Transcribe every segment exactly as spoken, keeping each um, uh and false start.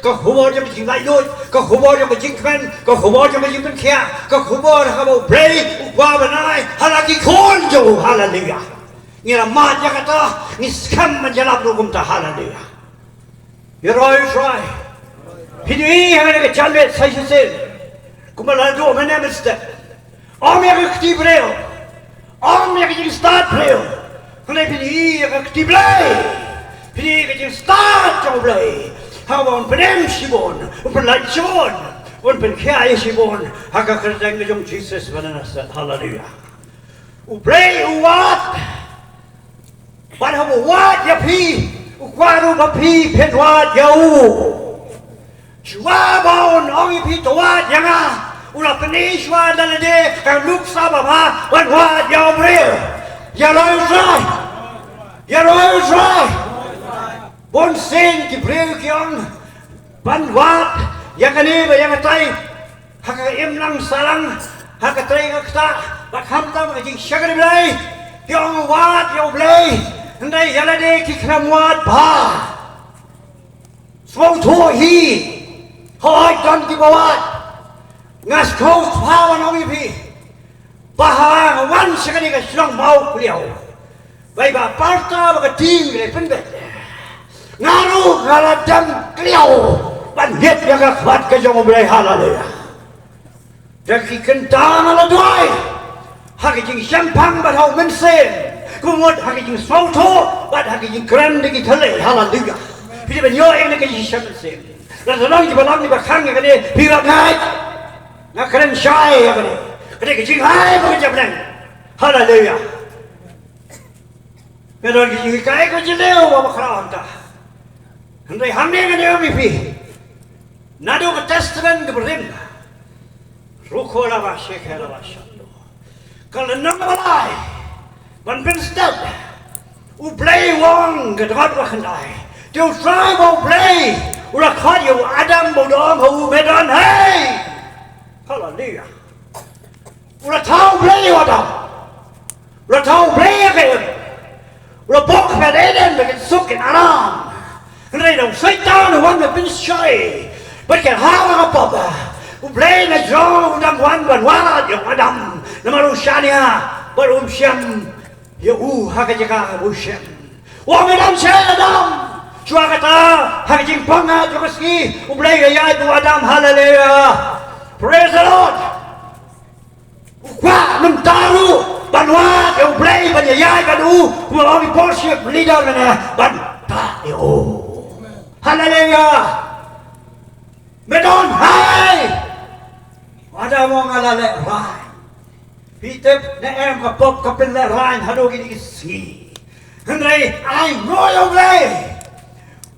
Ka khubor jong ka jinglaitluid, ka khubor jong ka jingkmen, ka khubor jong ka jingpynkhiah, ka khubor ha kaba U Blei u kwah ban ai ha la ki khun jong u. Haleluia. Ngi la mad ïa kata, ngi skhem ban ïalap ruh kumta. Haleluia. Ïaroh ïa U Trai. Phi ïohi ha kane ka janmiet sa shisien, kumba la duh mynne mynstep. Ym ïa ka kti briew, ym ïa ka jingstad briew. Hynrei phin ïohi ïa ka kti Blei, phin ïohi ïa ka jingstad jong U Blei. Haba un pynim shibun, un pynlait shibun, un pynkhiah ïa shibun ha ka kyrteng ka jong Jisu ba na Nasareth. Haleluia. U Blei u wad. Bad haba u wad ïa phi, u kwah ruh ba phi phin wad ïa u. Shuwa ba un ong ïa phi to wad ïa nga, u la pyni shuwa da lade ka nuksa babha ban wad ïa u briew. Ïaroh ïa U Trai. Ïaroh ïa U Trai. Bun sien ki briew ki ong ban wad ïa kane bad ïa katai, ha ka imlang sahlang, ha ka trei ka ktah, bad khamtam ka jingshakri Blei, ki ong wad ïa U Blei, hynrei ïa lade ki khlem wad bha. Sngewthuh hi, hooid don kiba wad. Nga sngewthuh ban ong ïa phi ba haba nga wan sha kane ka shnong Mawkliaw, ba i Bah Parta bad ka team ki la pynbeit, nga ruh nga la dem kliaw ban ngeit ïa ka khmat ka jong U Blei. Haleluia. Da ki kyntang la duwai ha ka jingshemphang bad ha u mynsiem, kumta ha ka jingsngewthuh bad ha ka jingkren da ki thylliej. Haleluia. Phi dei ban ïoh ïa kane ka jingshem mynsiem. Lada don kiba lam kiba khang ïa kane, phi rat ngai. Nga kren shai ïa kane. Ka dei ka jingai bad ka jingpynlong. Haleluia. Nga don ki jinghikai ka jylliew ba bakhraw hangta. Hynrei hangne ngan ïa ong ïa phi, naduh ka Testament kaba rim, Ruko laba sheke laba shando, ka lynnong ba lai ban pynsted, U Blei u ong, ka dkhot ba khyndai, te U Trai ba U Blei u la khot ïa u Adam bad u da ong ha u, me don hei. Haleluia. U la thaw U Blei ïa u Adam. U la thaw U Blei ïa ka Im. U la buh ka Eden ba kin suk kin aram. Hynrei da u Soitan u wan ban pynshoi bad kin hap ha ka pop, U Blei na jrong u dang wan ban wad ïa u Adam, namar u shaniah bad um shym ïa u ha ka jaka kaba u shem. U ong, me don shai Adam. Shuwa kata, ha ka jingpang jong ka sngi, U Blei u ïaid bad u Adam. Haleluia. Praise the Lord. U kwah mynta ruh ban wad ïa U Blei, ban ïaid bad u, kumba ong ki worship leader mynne, ban wad ïa u. Haleluia. Me don hei. U Adam u ong, nga la lehraiñ. Phi tip ne em, ka pop ka pynlehraiñ haduh kine ki sngi. Hynrei ainguh ïa U Blei.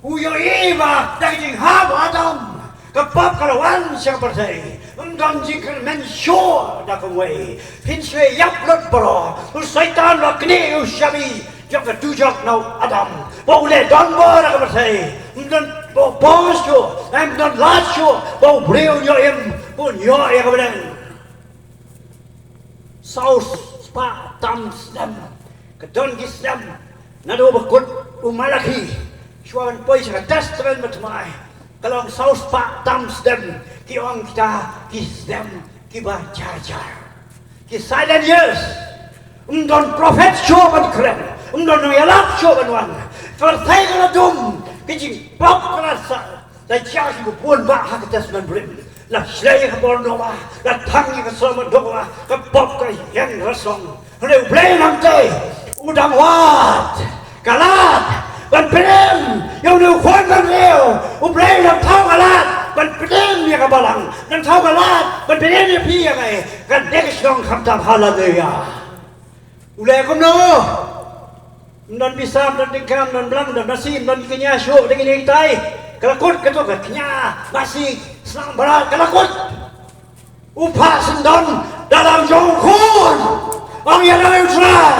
U ïohi ba da ka jinghap u Adam, ka pop ka la wan sha ka pyrthei. Ym don jingkyrmen shuh da kawei. Phin shu ïap lut baroh. U Soitan u la knieh ïa u shabi jong ka dujok na u Adam, ba u leh donbor ha ka pyrthei. Ym don bor shuh, ym don lad shuh ba u briew un ïoh im, ba un ïoh ïa ka bneng. Saw spah tam snem. Ka don ki snem naduh ba kut u Malakhi shuwa ban poi sha ka Testament Bathymmai. Ka long saw spah tam snem, ki ong kita ki snem kiba jar jar, ki silent years. Ym don prophet shuh ban kren, ym don nongïalap shuh ban wan. Ka pyrthei ka la dum, ka jingpop ka la sah. Da jia ki bun bah ha ka Testament Barim. La shlei ïa ka bor Noah, la thang ïa ka shlom Noah, ka pop ka ïeng rasong. Hynrei U Blei nangtei u dang wad ka lad ban pynim ïa une u khun bynriew. U Blei u dang thaw ka lad ban pynim ïa ka balang, dang thaw ka lad ban pynim ïa phi ïa nga. Kan dei ka shnong khamtam. Haleluia. U leh kumno? Ym don pisa, ym don tyngka, ym don blang, ym don masi, ym don kñia shuh, dei kñia kitai. Ka la kut kato ka kñia masi, slang barat, ka la kut. U phah syndon da la u jong u khun. Ong ïa la u trai.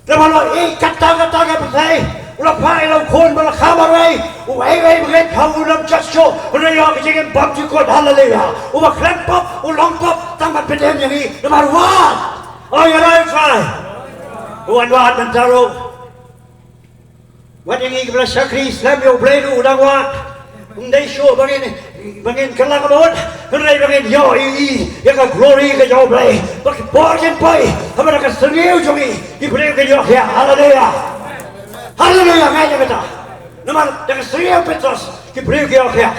Lada la ïeh kata kata ka pyrthei, u la phah ïa la u khun ba la kha marwei. U ei ei bret ha u lam chas shuh, u la ïoh ka jingim bymjukut. Haleluia. U ba khlem pop u long pop tang ban pyndem ïa ngi. Namar wat. Ong ïa la u trai. U wan wad mynta ruh. Wat ïa ngi kiba la shakri slem ïa U Blei ruh u dang wad. Ym dei shuh ba ngin, ba ngin kylla ka bud, hynrei ba ngin ïohi ïa ka glory ka jong U Blei. Ba ki por kin poi haba da ka syrngiew jong ngi ki briew kin ïohthiah. Haleluya. Haleluya, nga ïa kata. Namar da ka syrngiew Petros ki briew ki ïohthiah.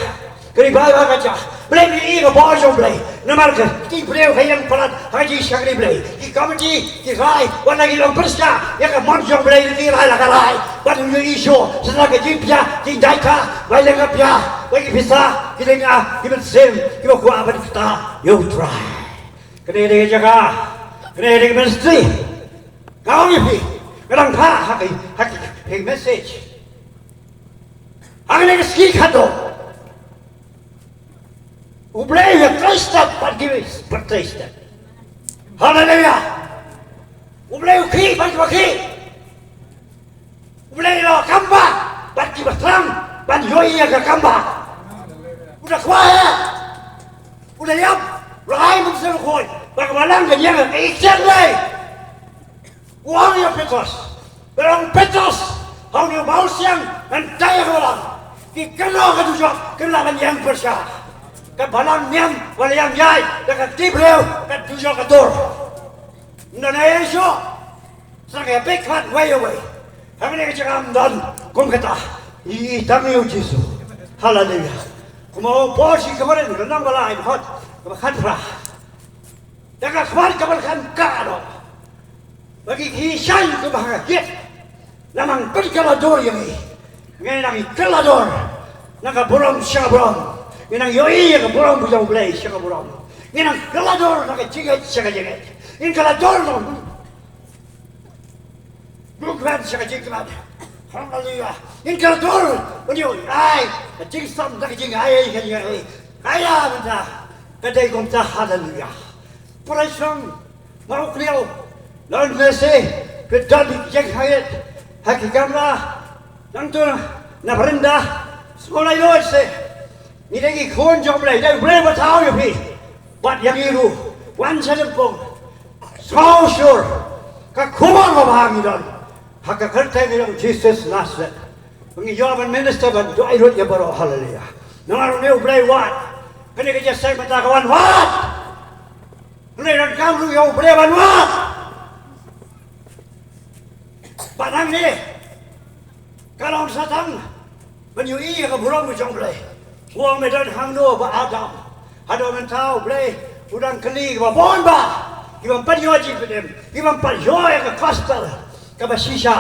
Ka ri Baibl ka ong, Blei, ngi ïohi ka bor jong U Blei. Namar ka ki briew ka ïeng palat ha ka jingshakri Blei. Ki komiti ki rai, wat la ki long pyrshah ïa ka mon jong U Blei, ki rai la ka rai. Bad ngi ïohi shuh, sa ka jingpia, jingdait ka, bai leh ka pia, bai ki pisa, ki lynga, ki mynsiem, ki ba kwah ban pynta ïa U Trai. Kane dei ka jaka, kane dei ka ministry. Nga ong ïa phi, nga dang phah ha ki, ha ki, ha ki message. Hangne ka sngi khatduh. U Blei u ïa trei step bad ki bad trei step. Haleluya. U Blei u khih bad ki ba khih. U Blei u la kam bah bad ki ba thrang ban ïohi ïa ka kam bah. U da kwah ïa. U da ïap. U la ai Mynsiem Bakhuid. Ba ka balang kan ïeng ha ka ïing jong U Blei. U ong ïa Petros, ba ong Petros, ha une u mawsiang ngan tei ïa ka balang. Ki kynnoh ka dujok kin lah ban ïeng pyrshah. Ka balang niam, wat la ïeng ïaid da ka kti briew, ka dujok ka dur. Ym don ei ei shuh. Sa ka ïa peit khmat wei ïa wei. Hangne ka jaka ym don kum kata. I tang ïa U Jisu. Haleluya. Kumba ong Paul sha ki Korinth, lynnong ba lai, dkhot kaba khatphra. Da ka khmat kaba la khan ka noh. Ba ki ki shaiñ kumba ha ka hiat. Namar pynkylla dur ïa ngi. Ngi nang kylla dur na ka burom sha ka burom. Ngi nang ïohi ïa ka burom ka jong U Blei sha ka burom. Ngi nang kylla dur na ka jingngeit sha ka jingngeit. Ngi kylla dur na ka jingkmen sha ka jingkmen. Haleluya. Ngi kylla dur ban ïohi ai ka jingsam da ka jingai ka jingai. Ka ïa mynta ka dei kumta, haleluya. Para shong, ma u khlieh, lon mese, phi don ki jingkhangit ha ki kamra, nangta na barinda. Sngewlai lut se, ngi dei ki khun jong U Blei, dei U Blei ba thaw ïa phi bad ïa ngi ruh. Wan sha lympung, sngewsih ka khubor ba bha ngi don ha ka kyrteng jong U Jisu Nasaret. Ngi ïoh ban minister ban duwai lut ïa baroh, haleluya. Namar une U Blei u wad. Kane ka jingïaseng mynta ka wan wad. Hynrei donkam ruh ïa U Blei ban wad. Bad hangne ka long sa tang ban ïohi ïa ka burom ka jong U Blei. U ong, me don hangno, Bah Adam? Haduh mynta U Blei u dang kylli kiba bun bah, kiba ym pat ïoh jingpynim, kiba ym pat ïoh ïa ka gospel kaba shisha.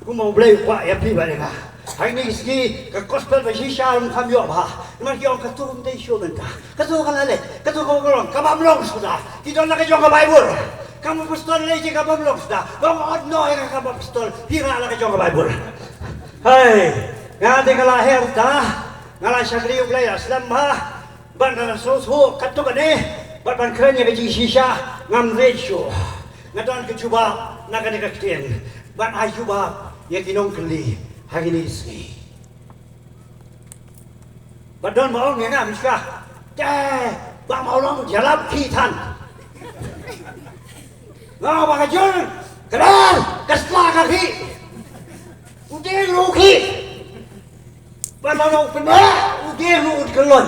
Kumba U Blei u kwah ïa phi bad ïa nga. Hangne ka sngi ka gospel ba shisha ruh kam ïoh bha. Namar ki ong, kato kam dei shuh mynta. Kato ka la leit, kato ka bym long, ka bym long suda. Ki don la ka jong ka Baibl. Ka bym apostol lei jong ka bym long suda. Ba ym ot noh ïa ka, ka bym apostol. Phi rah la ka jong ka Baibl. Hai, nga dei ka la her ta. Nga la shakri U Blei la slem bha. Bad nga la sngewthuh katto katne bad ban kren ïa ka jingshisha ngam rit shuh. Nga don ka jubab na kane ka ktien ban ai jubab ïa ki nongkylli ha kine ki sngi. Bad don ba ong ïa nga, Mishka, te ba ma u long u jyllop khih than. Nga ba ka jur kdar ka sla ka khih. U dei ruh u khih. Ba la u pynbna u dei ruh u kyllon.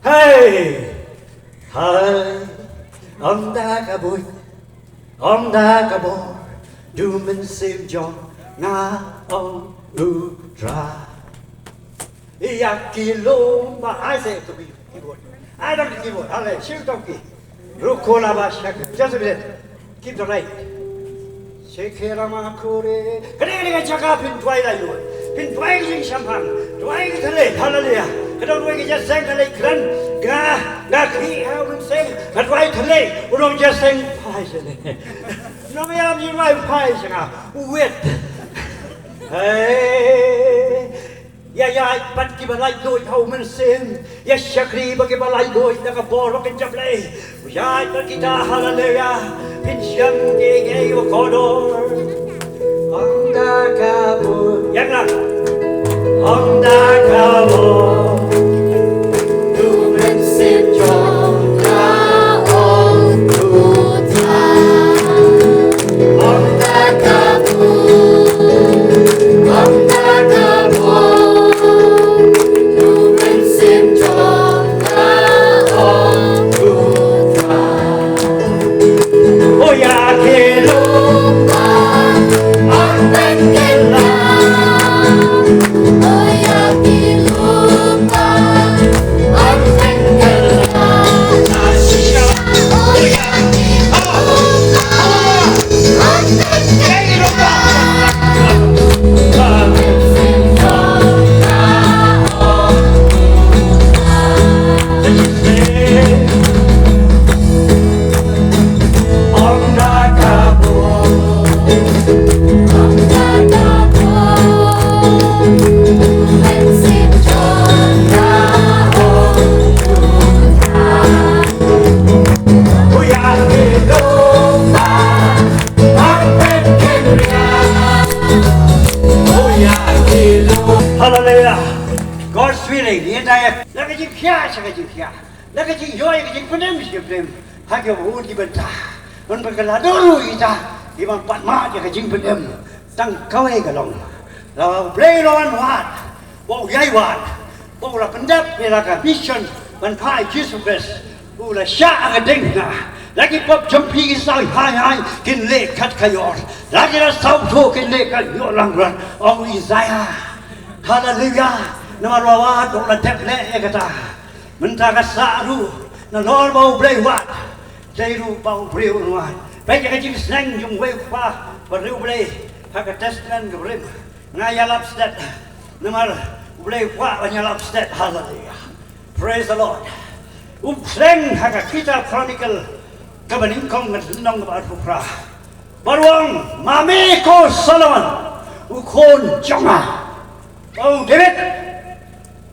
Hei. Hei. Ym da ka buit, ym da ka bor, da u Mynsiem jong nga, ong U Trai. Ïa ki lum ba ai se to ki keyboard. Ai dang ki keyboard. Ale, shu to ki. Ruko la ba shak. Just a minute. Keep the light. Shekhe rama kore. Kane kane ka jaka phin duwai la ïoh. Phin duwai ka jingshemphang. Duwai ka thylliej. Haleluya. Ka dang duwai ka jingïaseng ka leit kren. Nga, nga khih ha u Mynsiem. Nga duwai thylliej. U nongïaseng phai sha ne. Nongïalam jingduwai phai sha nga. U wit. Hei. Ïa ïaid bad kiba laitluid ha u Mynsiem. Ïa shakri bad kiba laitluid na ka bor ba kynja Blei. Ïaid bad kita, haleluya. Phin shem kiei kiei kiba kordor. Ong da ka bor. Ïa nga. Ong da ka bor. U Mynsiem jong nga, ong U Trai. Ong da ka bor. Ong da ka bor. God's willing, ïa da ïa la ka jingkhia sha ka jingkhia, la ka jingïoh ïa ka jingpynim sha ka jingpynim. Ha ki bun ki bynta, ban ba ka la dur ïa da ki ban pat ma ïa ka jingpynim. Tang kawei ka long, la U Blei u la wan wad, ba u ïai wad, ba u la pyndep ïa la ka mission ban phah ïa Jisu Khrist. U la shah ha ka diengphna. La ki pop jong phi ki saw hai hai kin leh kat ka ïor. La ki la saw tho kin leh kat ïor langbrot, ong u Isaiah. Haleluya. Namar u la wad, u la dep leh ïa kata. Mynta ka sah ruh, nalor ba U Blei u wad, dei ruh ba u briew un wad. Peit ïa ka jingsneng jong uwei u kpa bariewblei ha ka Testament ka barim. Nga ïalap stet namar U Blei u kwah ban ïalap stet. Haleluya. Praise the Lord. U seng ha ka kitab Chronicle kaba nyngkong, ka lynnong kaba arphew phra. Ba u ong, ma me ko Solomon u khun jong nga. O David,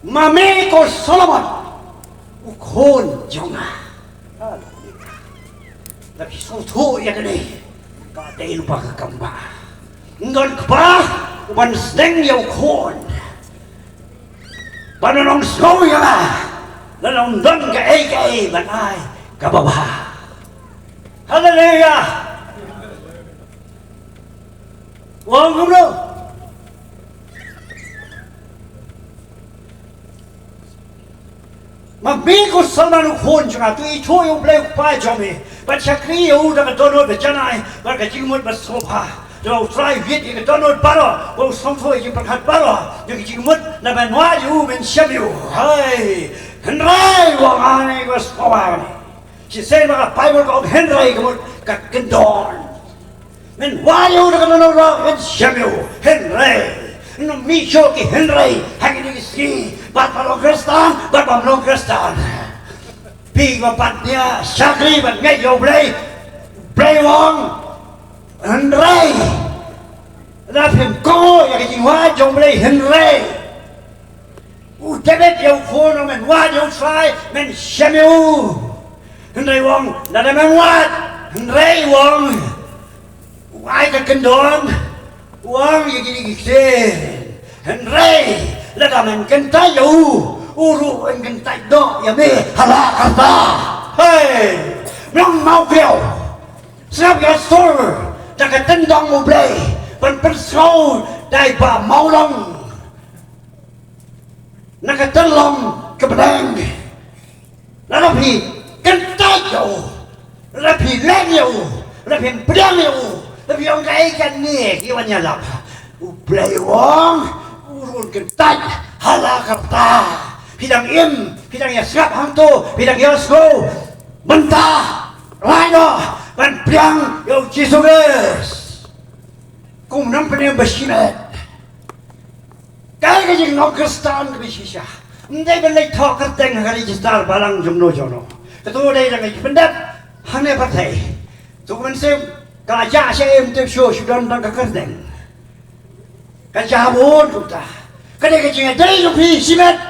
ma me ko Solomon u khun jong nga. Haleluya. La phi sngewthuh ïa kane, ka dei lypa ka kam ba, ym don kpa uban sneng ïa u khun ban ong sngew ïa nga, lada ym don kaei kaei ban ai kaba bha. Haleluya. Ong kumno? Ma me ko Solomon u khun jong nga, to ithuh ïa U Blei u Kpa jong me, bad shakri ïa u da ka dohnud bajanai bad ka jingmut basngewbha. Te U Trai u ïeit ïa ka dohnud baroh, bad u sngewthuh ïa ka jingpyrkhat baroh. Ïa ka jingmut, lada men wad ïa u men shem ïa u. Hai, hynrei u ong, ane ko sngewbha ne. Shisien ba ka Baibl ka ong hynrei ka mut ka kyndon. Men wad ïa u da ka dohnud baroh, men shem ïa u. Hynrei, ym mih shuh ki hynrei ha kine ki sngi, bad ba long Khristan bad bym long Khristan. Phi ba pat ïa shakri bad ngeit ïa U Blei, Blei u ong hynrei. Lada phim kohnguh ïa ka jingwad jong U Blei, hynrei. U David ïa u khun u ong, men wad ïa U Trai, men shem ïa u. Hynrei u ong, lada men wad, hynrei u ong, u ai ka kyndon, u ong ïa kine ki ktien. Hynrei lada men kyntait ïa u, u ruh un kyntait noh ïa me ha la karta. Hei, nong mawkiew, sngap ïa sur da ka kyndon U Blei ban pynsngew da i Bah Mawlong na ka tyllong ka bneng. Lada phi kyntait ïa u, lada phi len ïa u, lada phi pdiang ïa u, lada phi ong kaei kane, ki wan ïalap, U Blei u ong u ruh un kyntait ha la karta. Phi dang im, phi dang ïa sngap hangto, phi dang ïa sngew, mynta rai noh ban pdiang ïa U Jisu Khrist. Kum nang pynïeng ba shimet. Kaei ka jinglong Khristan kaba shisha? Ym dei ban leit thoh kyrteng ha ka register balang jongno jongno. Kato dei dang ïa pyndep hangne pyrthei. To ka mynsiem ka la jah sha, ym tip shuh shu don tang ka kyrteng. Ka jah bun kumta. Ka dei ka jingïadei jong phi shimet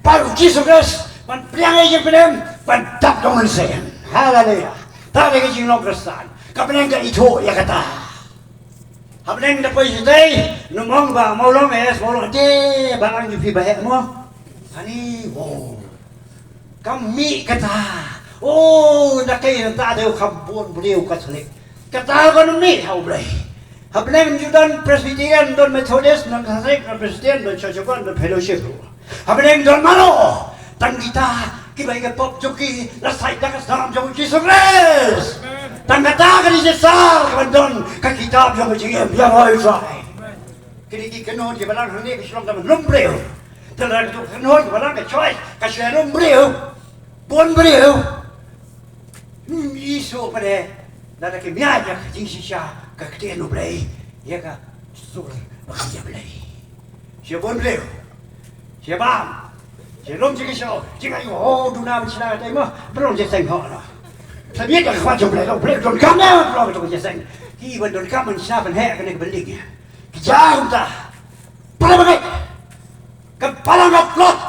bad U Jisu Khrist ban pdiang ïa ka jingpynim ban dap da U Mynsiem. Haleluya. Ta dei ka jinglong Khristan. Ka bneng ka ithuh ïa kata. Hapdeng da poi shatei, nym ong Bah Mawlong, eh, Mawlong, te balang jong phi ba heh mo. Ani, wow. Kam mih kata. Oh, na kei nangta dei u kham bun briew Katholik. Kata ka nym mih ha U Blei. Hapdeng ju don Presbyterian, don Methodist, don Catholic, don Presbyterian, don Church of God, don Fellowship. Hapdeng don mano? Tang kita kiba ïa ka pop jong ki la sait da ka snam jong U Jisu Khrist. Tang kata ka dei shisha kaban don ka kitab jong ka jingim ïa roi u trai. Kine ki kynhun kiba dang hangne ka shlong kaban lum briew. Te lada ka kynhun kiba dang ka choice ka shlong lum briew, bun briew. Ym i shuh pat de lada kim ïaid ïa ka jingshisha ka ktien U Blei ïa ka sur ba ka ïa Blei. Sha bun briew. Sha bam. Sha lum sha ka shoh. Jingai ho duna ban shna ka tai mo. Ba long jingïaseng ho na. Sa miet ka khmat jong Blei, long Blei donkam na, long ka jingïaseng. Ki ban donkam ban shna ban heh kane ka building. Ki jam ta. Para bangai. Ka balang ka tlot.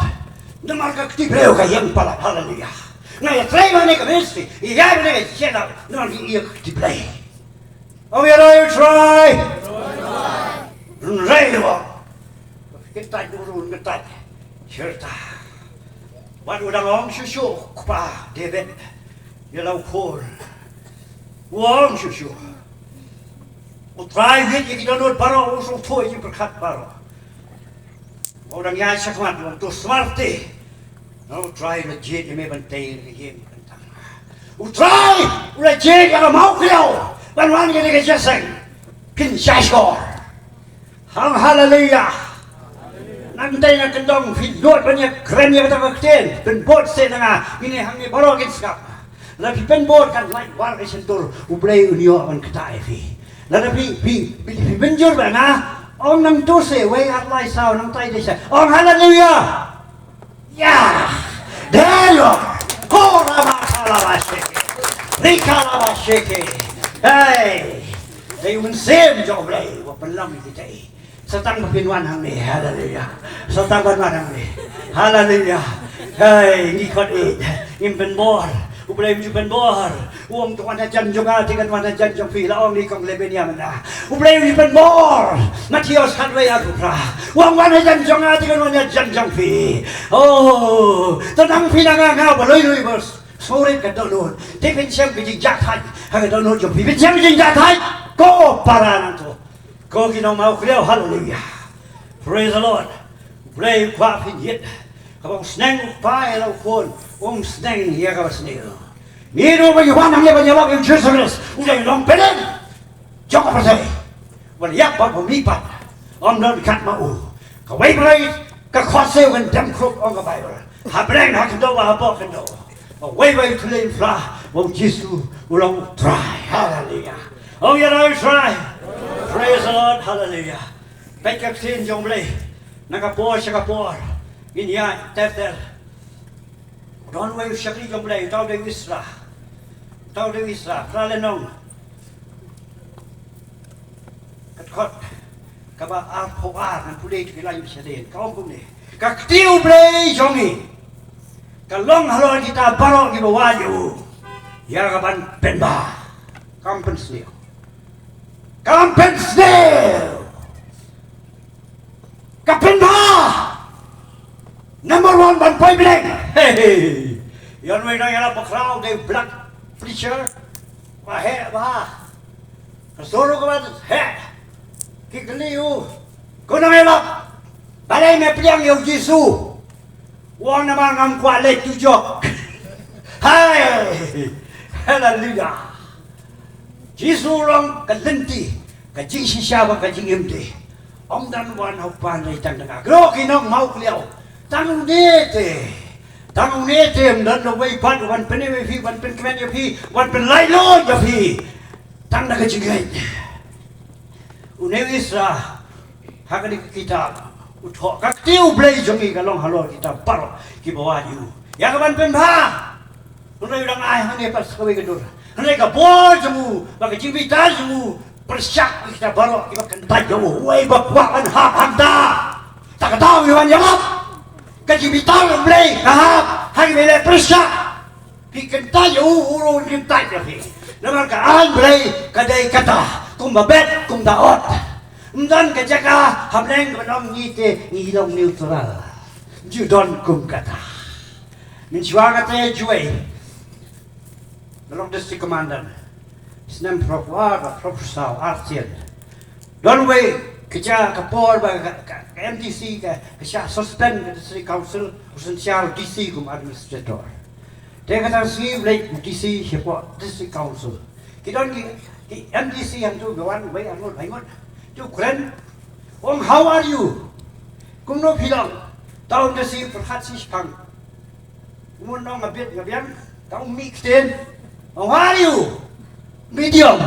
Namar ka kti briew ka ïeng palat. Haleluya. Nga ïatrei ba ne ka ministry. Ïa ba ne ka ïa namar ki ïa ka kti Blei. Ong ïa roi u trai. Roi wa. Kyntait du ru kyntait. Shirta. Wat u dang ong shuh shuh u kpa David ïa la u khun. U ong shuh shuh. U Trai u ïeit ïa ki dohnud baroh, u sngewthuh ïa ki pyrkhat baroh. U dang ïaid shakhmat, u ong to smarti. Nga, u Trai u la jied ïa me ban tei ïa ka ïing ka tang. U Trai u la jied ïa ka Mawkhlieh ban wan ïa ka jingïaseng. Phin shah shkor. Hang haleluya. Nangta nga kyndong phi nud ban ïakren ïa kata ka ktien, pynbud seh na nga, ngin ïa hangne baroh kin sngap. Lada phi pynbud kan lait war ka shyntur, U Blei un ïoh ban ktah ïa phi. Lada phi, phi, phi, phi pynjur bad nga, ong nangtu seh, wei ar lai saw nangta dei seh. Ong haleluya. Ya. Dei lo. Ko rama kalaba sheke. Ni kalaba sheke. Hey. Dei u Mynsiem jong U Blei, wat pynlong ïa kita. Sa tang ba phin wan hangne. Haleluya. Sa tang ban wan hangne. Haleluya. Hey, ngi khot ïeit. Ngim pynbor. U Blei um ju pynbor. U ong to wan hajan jong nga te kan wan hajan jong phi, la ong ïa i kong Lebenia mynta. U Blei um ju pynbor. Mathaios khatwei arphew phra. U ong wan hajan jong nga te kan wan hajan jong phi. Oh, to nang phi na nga, nga ba lui lui ba sngewrit ka dohnud. Te phin shem ka jingjahthait ha ka dohnud jong phi. Phin shem ka jingjahthait. Ko para nangto. Ko ki nong Mawkhlieh, haleluya. Praise the Lord. U Blei u kwah phin ïeit. Kaba u sneng u Kpa ïa la u Khun, um sneng ïa kaba sniew. Ngi ruh ba ngi wan hangne ban ïalap ïa u Jisu Khrist, u dei u nongpynim jong ka pyrthei. Ban ïap bad ban mihpat, ym don kat ma u. Kawei kawei ka khohsiew kan dem khrup, ong ka Baibl. Ha bneng, ha khyndew bad ha baroh khyndew. Kawei kawei u thliew u phla ba u Jisu u long u Trai. Haleluya. Ong ïa u Trai. Praise the Lord. Haleluya. Peit ka ktien jong U Blei. Na ka por sha ka por ngin ïa ter ter. Don wei u shakri jong U Blei, uta u dei u Ezra. Uta u dei u Ezra, phra lynnong. Ka dkhot kaba arphew ar, ngan pule ïa ki lain shadien. Ka ong kumne: Ka ktien U Blei jong ngi ka long halor kita baroh kiba wad ïa u, ïa ka ban pynbha. Kam pynsniew. Kam pynsniew. Ka pynbha. Number one ban poi bneng. Hey. Ïa wei nongïalap bakhraw, dei blood pressure. Ba heh ba. Ka sur ruh kaba heh. Ki kylli u: Ko nongïalap, balei me pdiang ïa u Jisu? U ong: Namar ngam kwah leit tu jok. Hai. Haleluya. Jisu u long ka lynti, ka jingshisha bad ka jingim te. Ym don wan ha u Kpa hynrei tang da nga. Kito ki nong Mawkhlieh, tang une te. Tang une te, ym don uwei pat uban pynim ïa phi, uban pynkmen ïa phi, uban pynlaitluid ïa phi. Tang da ka jingngeit. Une u Ezra, ha kane ka kitab, u thoh: Ka ktien U Blei jong ngi ka long halor kita baroh kiba wad ïa u, ïa ka ban pynbha. Hynrei u dang ai hangne pat sa kawei ka dur. Hynrei ka bor jong u bad ka jingbitar jong u pyrshah ïa kita baroh kiba kyntait ïa u. Uwei ba kwah ban hap hangta, ta kata u wan ïalap. Ka jingbitar U Blei ka hap ha kiba leh pyrshah. Phi kyntait ïa u, u ruh un kyntait ïa phi. Namar ka aiñ Blei ka dei kata, kumba bet kumba ot. Ym don ka jaka ha bneng kaba ong ngi te ngi long neutral. Ju don kum kata. Mynshuwa kata juwei, nga long District Commander. Snem phraphew ar bad phraphew saw, ar sien. Don wei ka jaka, ka por ba ka, ka, ka M D C ka, ka shah suspend ka District Council, u synshar u D C kum administrator. Te kata sngi u leit u D C shapoh District Council. Ki don ki, ki M D C hangtu, ki wan wei ar ngut, lai ngut. Te u kren, u ong: How are you? Kumno phi long? Te u D C u pyrkhat shi shipang. Kumno nga bit nga biang, te u mih ktien. How are you? Medium.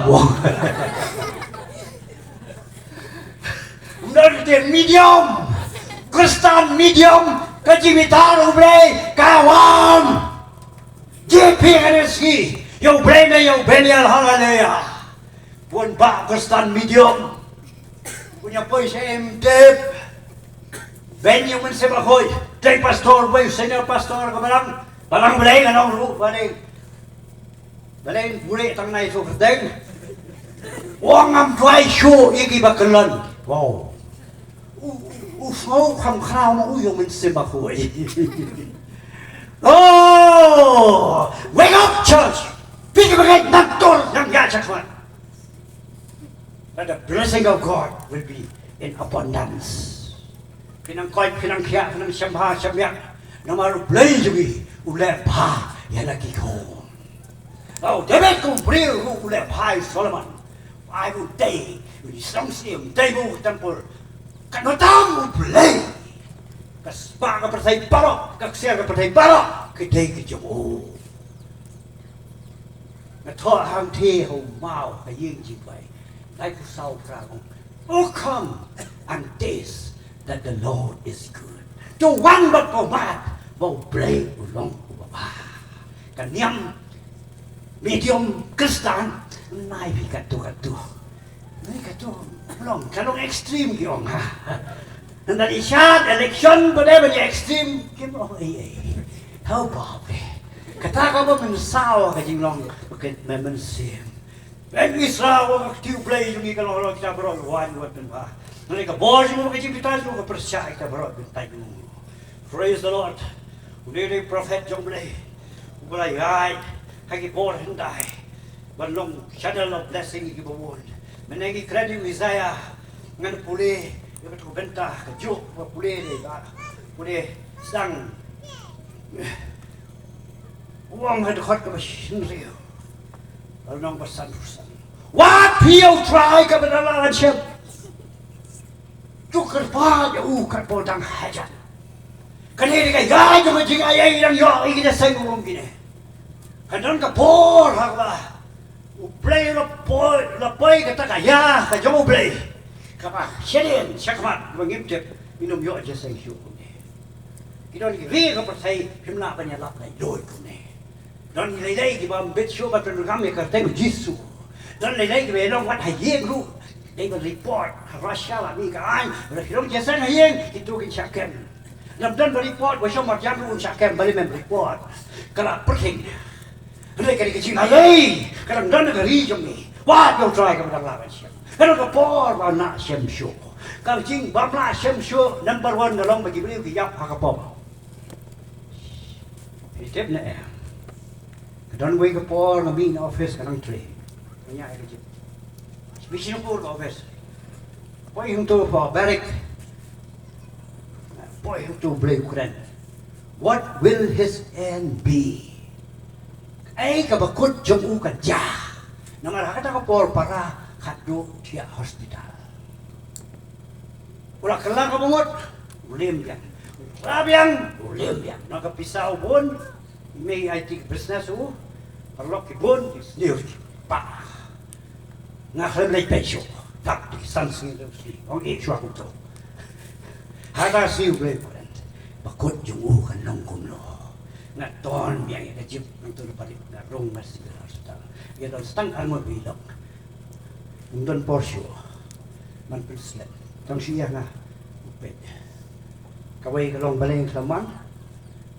Kumno ktien medium? Khristan medium, ka jingbitar U Blei ka wan. Jied phi kane ka sngi ïa U Blei ne ïa u Belial, haleluya. Bun bah Khristan medium. Bun ïa poi sha M Div. Beiñ ïa u Mynsiem Bakhuid. Dei pastor, beiñ u senior pastor ka Balang, Balang Blei, ngan ong ruh ba dei. Balei buhrieh tang na itu kyrteng? U ong ngam duwai shuh ïa kiba kyllon. Wow. U, u, u U sngew kham khraw ma u ïong mynsiem bakhuid. Oh, wake up, church. Phi ki bangeit, nang tor nang ïa chakmat. That the blessing of God will be in abundance. Phi nang koit, phi nang khiah, phi nang shem bha shem biang. Namar U Blei jong ngi u leh bha ïa la ki khun. Oh, David kum u briew u leh bha ïa Solomon. Ai u dei, u dei sdang sdang, u dei u temple. Ka notang U Blei. Ka spah ka pyrthei baroh, ka ksiar ka pyrthei baroh, ka dei ka jong u. Nga thoh hangtei ha u maw ha ïing jingduwai. Lai phew saw phra ong, "Oh, come and taste that the Lord is good." To wan bad pynmad ba U Blei u long uba bha. Ka niam medium Khristan, nai phi katto katto. Nai katto long, ka long extreme ki ong ha. Nda i shad election ba dei ban ïa extreme kim ong ei ei. How about it? Kata kaba mynsaw ka jinglong ba ka mynsiem. Peit ngi sra wa ka kti U Blei jong ngi ka long long kita baroh wan wat pynbha. Nane ka bor jong ka jingpyntoi jong ka pyrshah kita baroh pyntai jong. Praise the Lord. U dei dei prophet jong U Blei. U Blei ai ha ki bor hyndai ban long channel of blessing ïa ki ba bun. Mynne ngi kren ïa u Isaiah ngan pule ïa ka bynta ka juk ba pule dei ba pule sdang. U ong ha dkhot kaba hynriew. Lynnong ba sanphew san. Wat phi ïa U Trai kaba dang lah ban shem. To kyrpad ïa u katba dang hajan. Kane dei ka ïa jong ka jingaiei dang ïoh ïa ki jingïaseng u ong kine. Ka don ka por ha kaba U Blei u la poi, u la poi kata ka ïa ka jong U Blei. Kaba shadien shakhmat ba ngim tip ngin ym ïoh jingïaseng shuh kumne. Ki don ki ri ka pyrthei phim lah ban ïalap laitluid kumne. Don lei lei kiba ym bit shuh ban pyndonkam ïa ka kyrteng u Jisu. Don lei lei kiba ïalong wat ha ïing ruh. Dei ban report ha Russia la mi ka aiñ. Lada ki long jingïaseng ha ïing kito kin shah kem. Lada don ba report ba shong marjan ruh un shah kem balei mem report. Ka la pyrthei. Hynrei ka dei ka jingaiei ka dang don ha ka ri jong ngi. Wat ïa U Trai kaba dang lah ban shem. Ka don ka por ba nah shem shuh. Ka jingbym lah shem shuh number one ka long ba ki briew ki ïap ha ka pop. Phi tip ne em? Ka don wei ka por nga mih na office ka nang trei. Nga ïaid ka jip. Mih sha Singapore ka office. Poi hangto ha barrack. Poi hangto Blei u kren. What will his end be? Kaei kaba kut jong u kan jia. Namar ha kata ka por para khatduh u thiah hospital. U la kylla kaba ngut, u lem biang. U kylla biang, u lem biang. Na ka pisa u bun, i mei I T business u, paralok ki bun, ki sniew ki pa. Nga khlem leit peit shuh, tap ki san sngi lem sngi, ong eh shuwa kumto. Hata sngi u Blei u kren, ba kut jong u kan long kumno. Nga ton biang ïa ka jip, nangto na palit, nga rung nga sibir hospital. Ïa don stang arngut ba ïalong. Ym don por shuh ban pynslet. Tang shu ïa nga u peit. Kawei ka long balei nga khlem wan.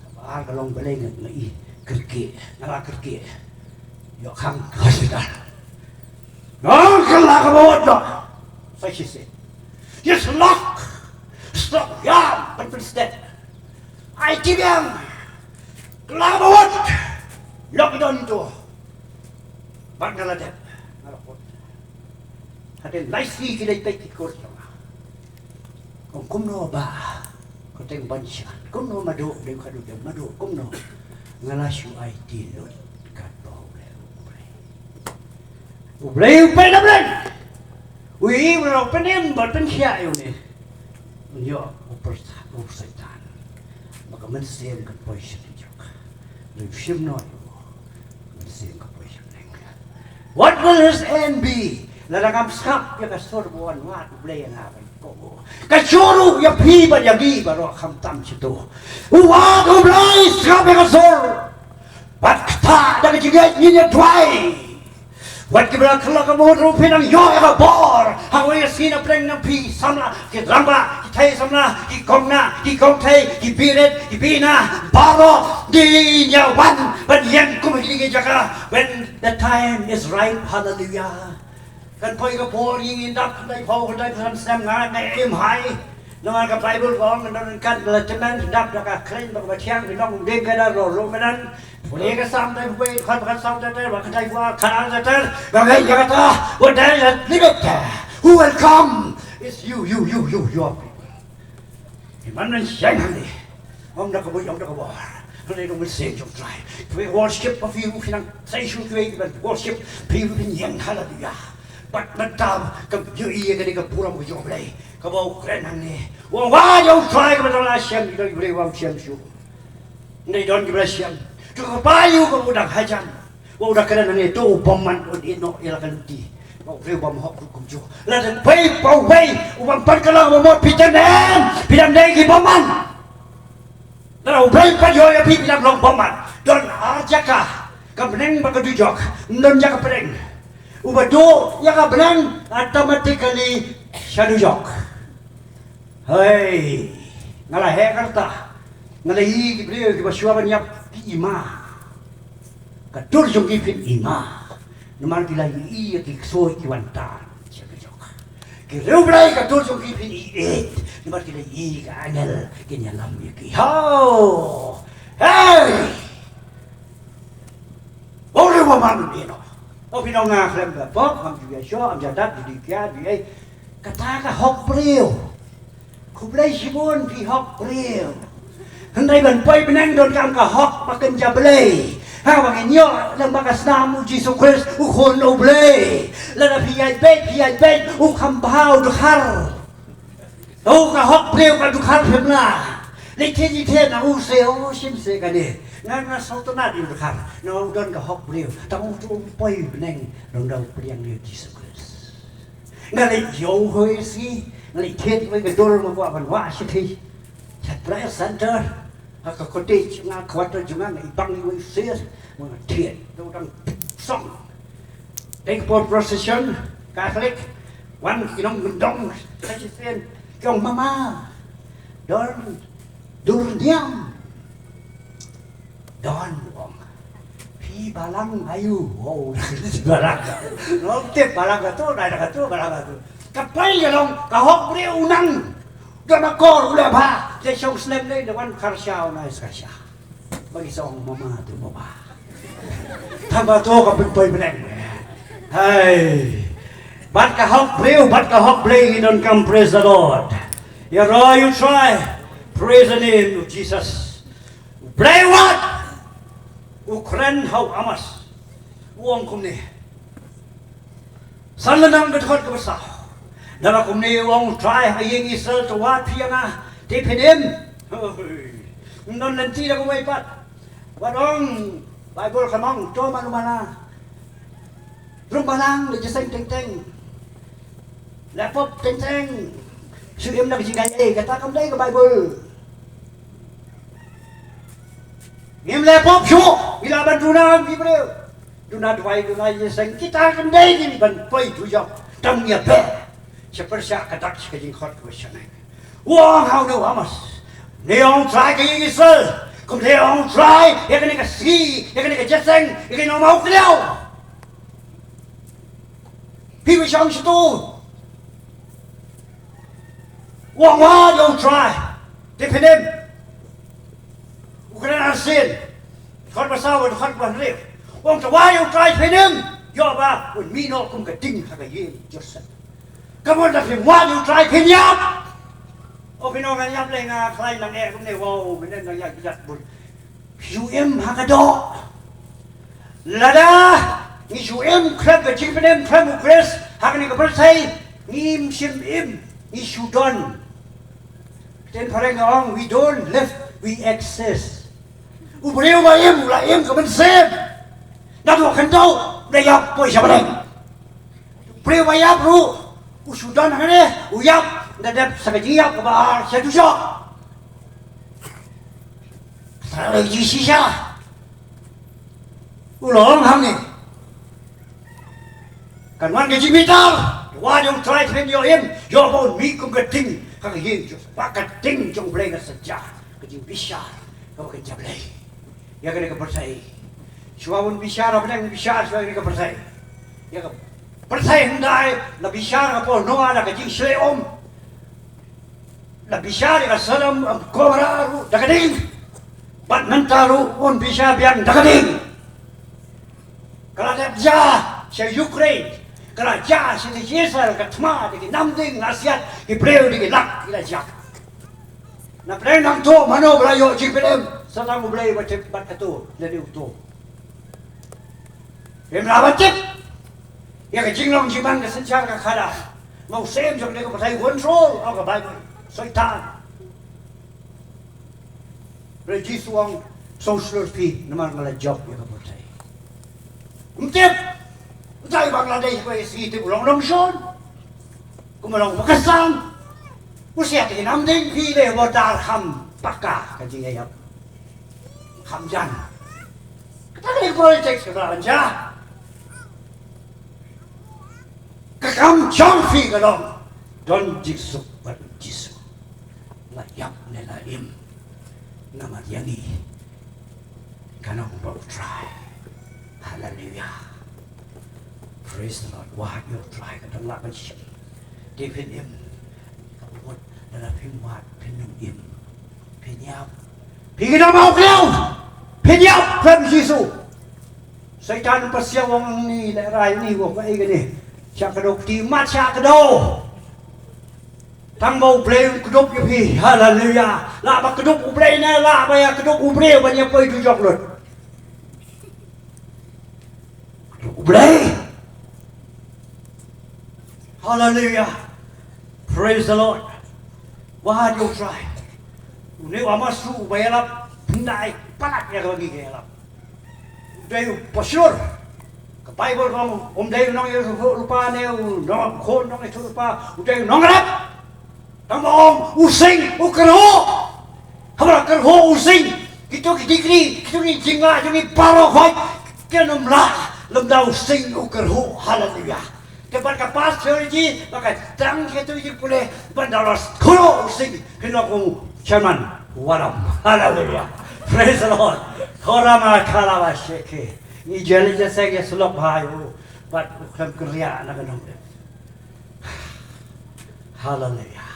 Kaba ar ka long balei nga i kyrkieh. Nga la kyrkieh. Ïoh khang ka hospital. Nang kylla kaba wad noh. Sa shi se. Just lock. Stop ïa ban pynslet. Ai ti biang. Kylla kaba wad. Lock don to. Bad nga la dep, nga la put. Hadien lai sngi ki leit peit ki kur jong nga. Ong kumno bah, ko teng ban shan. Kumno Madu, dei ka du dei Madu, kumno. Nga la shu aiti lut katba u Blei u peit. U Blei u peit na Blei. U ïohi u la pynim bad pynkhiah ïa une. Un ïoh u pyrsa-, u Saitan. Ba ka mynsiem kan poi sha ka jok. Lei u shim noh ïa u. Ka mynsiem ka poi sha ka neng. What will his end be? Lada ngam sngap ïa ka sur ba wan wad U Blei ïa nga ban kohnguh. Ka shu ruh ïa phi bad ïa ngi baroh khamtam shatu. U wad U Blei sngap ïa ka sur. Bad kata da ka jingngeit ngin ïa duwai. Wat ki ba la khlak ka mut ruh phi nang ïoh ïa ka bor. Ha kawei ka sngi na pdeng na phi samla, ki rangbah, ki thei samla, ki kong nah, ki kong thei, ki birit, ki bina, baroh ngin ïa wan ban ïeng kum ha kine ki jaka. When the time is right, hallelujah. Kan poi ka por ïa ngin dap khyndai phew, khyndai phew san snem nga, nga im hai. Namar ka Baibl ka ong, ngan don ryngkat bad la tymmen, dap da ka khleiñ bad kaba thiang, phin long ding ka da, rong rong ka da. Pule ka Salm dai pule, khat ba khat Salm dai dai, ba ka dai ba ka dai dai, ba ka ya ka ta, what dai ya limit. Who will come? It's you, you, you, you, your people. Iman nan siang hangne. Ong da ka bui, ong da ka bor. Hangne ka mynsiem jong Trai. Phi worship ba phi u phi nang sai shu phi ban worship, phi u phi ïeng haleluya. Bad mynta kam ïohi ïa kane ka burom ka jong U Blei. Kaba u kren hangne. Wa wa jong Trai kaba dang la shem, ki dang U Blei wam shem shu. Ngi don kiba la shem. To ka ba ïoh kaba u dang hajan. Wa u da kren hangne, to u bymman, u dei noh ïa la ka lynti. Wa u briew bymhok ruh kumjuh. Lada phi ba u wei u bym pat kylla ba mut phi tymmen, phi dang dei ki bymman. Lada u briew pat ïoh ïa phi, phi dang long bymman. Don ar jaka, ka bneng bad ka dujok. Ym don jaka pdeng. Uba duh ïa ka bneng automatically sha dujok. Hei, nga la heh ka rta, nga la ïohi ki briew kiba shuwa ban ïap ki i ma. Ka dur jong ki phin i ma. Namar ki la ïohi ïa ki ksuid ki wan tan sha ka jok. Ki riew Blei ka dur jong ki phin i ïeit. Namar ki la ïohi ka angel kin ïalam ïa ki. Ho! Hei! Ba u riew ba man u dei noh. O phi nong nga khlem ba pop, ngam ju ïa shoh, ngam ju dat, ju dei kia, ju ei. Kata ka hok briew. Khublei shibun phi hok briew. Hynrei ban poi bneng donkam ka hok ba kynja Blei. Ha ba ngin ïoh lem bad ka snam u Jisu Khrist u Khun u Blei. Lada phi ïaid beit, phi ïaid beit, u kham bha u dkhar. To ka hok briew ka dkhar phim lah. Leit thied leit thied na u se, o shim se kane. Nga nga sngewtynnat ïa u dkhar. Na u don ka hok briew. Tang u tu u poi bneng, dang da u pdiang ïa u Jisu Khrist. Nga leit ïoh hoi si, nga leit thied wei ka dur ma kwah ban wah shithi. Sha prayer center, ha ka cottage nga, quarter jong nga, nga i bang i wei sir, nga thied, to dang song. Dei ka por procession, Catholic, wan ki nongkyndong, sa shisien, ki ong mama, don, dur niam. Don, ong. Phi balang aïu, wow, balang. Nong tip balang katu, dai katu, balang katu. Ka pai ka long, ka hok briew u nang. Don akor u la bha, te shong slem dei, da wan kharsha, u nai kharsha. Ba ki sa ong mama tu mama. Tang ba to ka pynpoi bneng. Hai. Bad ka hok briew, bad ka hok Blei ngi donkam, praise the Lord. Ïaroh ïa u Trai. Praise the name of Jesus. U Blei wat. U kren ha u Amos. U ong kumne. San Lynnong ka dkhot kaba saw. Naba kumne u ong u Trai ha ïing Israel, to wad phi ïa nga, te phin im. Hoi. Ym don lynti da kawei pat. Wat ong Baibl ka ong to mano mana. Rung balang da jingïaseng teng teng. Leh pop teng teng. Shu im da ka jingkhaii, kata kam dei ka Baibl. Ngim leh pop shuh, ngi lah ban duna ngi briew. Duna duwai, duna ïaseng, kita kam dei ngi ban poi dujok. Tang ïa peh. Sha pyrshah ka dak sha ka jingkhot kaba shaneng. U ong ha u Amos. Ne ong Trai ka ïing Israel. Kumne ong Trai, ïa kane ka sngi, ïa kane ka jingïaseng, ïa kane u maw kliaw. Phi ba shong shitu. U ong wad ïa u Trai. Te phin im. U kren arsien. Dkhot ba saw, dkhot ba hynriew. U ong to wad ïa u Trai phin im. Ïoh ba un mih noh kum ka ding ha ka ïing Joseph. Ka mut lada phim wad ïa u Trai phin ïap. O phin ong ngan ïap lei, nga khlaiñ nang eh kumne, wow, mynne nang ïap ïap bun. Shu im ha ka doh. Lada ngi shu im khlem ka jingpynim khlem u Khrist ha kane ka pyrthei, ngim shym im, ngi shu don. Ktien phareng ka ong, we don't live, we exist. U briew ba im u la im ka mynsiem. Naduh khyndew u da ïap poi sha bneng. U briew ba ïap ruh u shu don hangne, u ïap, u da dep sa ka jingïap kaba ar sha dujok. Sa ka jingshisha. U la ong hangne. Kan wan ka jingbitar. Wad ïa u Trai phin ïoh im, ïoh ba un mih kum ka ding ha ka ïing jong, ba ka ding jong U Blei, ka sa jia ka jingbishar kaba kynja Blei. Ïa kane ka pyrthei. Shuwa ban bishar ha bneng, bishar shuwa ïa kane ka pyrthei. Ïa ka pyrthei hyndai la bishar ha ka por Noah da ka jingshlei um. La bishar ïa ka Sodom bad Gomorrah ruh da ka ding. Bad mynta ruh un bishar biang da ka ding. Ka la dep jia sha Ukraine. Ka la jia sha ki Israel, ka thma da ki nam ding, la siat ki briew da ki lak ki la jia. Na pdeng nangto mano ba la ïoh jingpynim? Sa tang U Blei ba tip bad kato lane uto. Phim lah ban tip ïa ka jinglong jingman ka synshar ka khadar. Ma u syiem jong kane ka pyrthei control ha ka Baibl. Soitan. Hynrei Jisu u ong, sngewshlur phi namar nga la jop ïa ka pyrthei. Ym tip. Utai Bangladesh ba ïa sngi tip u long nongshun. Kumba long ba ka sang. U siat ïa ki nam ding, phi leh ba dar kham paka ka jingïaïap. Kham jan. Kata ka dei politics kata la jan. Ka kam jong phi ka long don jingsuk bad Jisu. La ïap ne la im. Namar ïa ngi ka nong ba U Trai. Haleluia. Praise the Lord. Wad ïa U Trai, ka dang lah ban shim. Te phin im. Ka mut lada phim wad phin ym im. Phin ïap. Phi ki nong ba U Blei. Phin ïap khlem Jisu. Soitan u pasiaw, u ong ni lehrai ni, u ong kaei kane. Sha kdew kti mat sha kdew. Tang ba U Blei un kdup ïa phi. Haleluia. Lah ba kdup U Blei ne lah ba ïa kdup u briew ban ïa poi dujok lut. Kdup U Blei. Haleluia. Praise the Lord. Wad ïa U Trai. Une u Amos ruh uba ïalap, pynda ai palat ïa kaba ngi ïalap. U dei u pastor. Ka Baibl ka ong, um dei u nongïathuhlypa ne u nong, khun nongïathuhlypa, u dei u nongrep. Tang ba ong u sing u kyrhuh. Haba la kyrhuh u sing, kito ki degree, kito ki jingngeit jong ngi baroh khoit kin ym lah lymda u sing u kyrhuh. Haleluia. Te bad ka pass theology, ba ka dang kito ki pule, ban da la kyrhuh u sing, phin long u chairman Wadam. Haleluia. Praise the Lord. Thorama kalaba sheke. Ngi jali jase ngi slok bha ïa u. Bad u khlem kynriah na ka nongdep. Haleluia.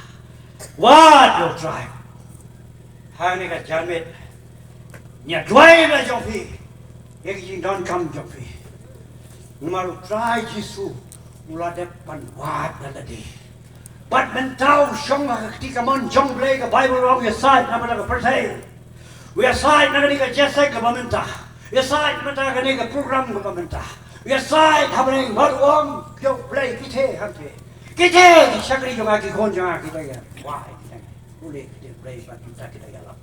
Wad ïa U Trai. Hangne ka janmiet, ngi ïa duwai na jong phi ïa ki jingdonkam jong phi. Namar U Trai Jisu u la dep ban wad na lade. Bad mynta u shong ha ka kti kamon jong U Blei, ka Baibl ong ïasaid na bynta ka pyrthei. U ïasaid na kane ka jingïaseng kaba mynta. U ïasaid na bynta kane ka program kaba mynta. U ïasaid ha bneng bad u ong ïa U Blei, kitei hangtei. Kitei ki shakri jong nga, ki khun jong nga, kita ïa. Wah, kita. U Blei, kita Blei bad mynta kita ïalap.